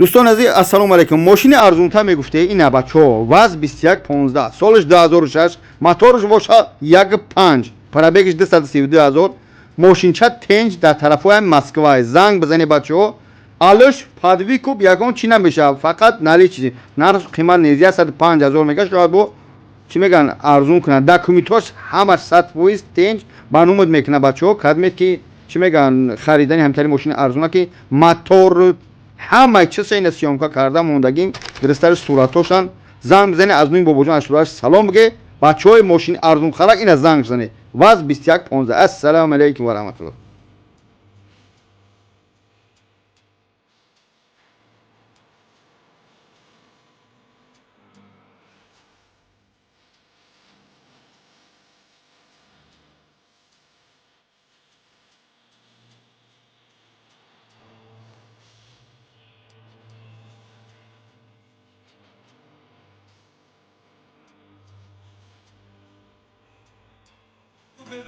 Дӯстон азиз, ассалому алайкум. Мошини арзунтар мегуфте ина, бачаҳо, ВАЗ 2115, солаш 2006, моторш боша 1.5, пробег иш 232 ҳазор. Мошинча тенҷ, дар тарафҳои Москва. Занг бизане, бачаҳо. Алш под выкуп, ягон чӣ намешавад, фақат наличный. Нарх қимат нест, 105 ҳазор мега, шояд бо чӣ меган арзун кунад. Документош ҳамаш 100% тенҷ, ба номуд мекунад, бачаҳо. Кадмед ки чӣ меган харидани ҳамтари мошини арзуна, ки мотор ҳамаи чиза ина съёмка карда мондагим, дурустари суратошан. Занг бизане, аз нуи Бобоҷон ашураш салом биге. Бачаҳои мошини арзунхарак, ина занг бизане, ВАЗ 2115. Ассалому алайкум ва раҳматуллоҳ.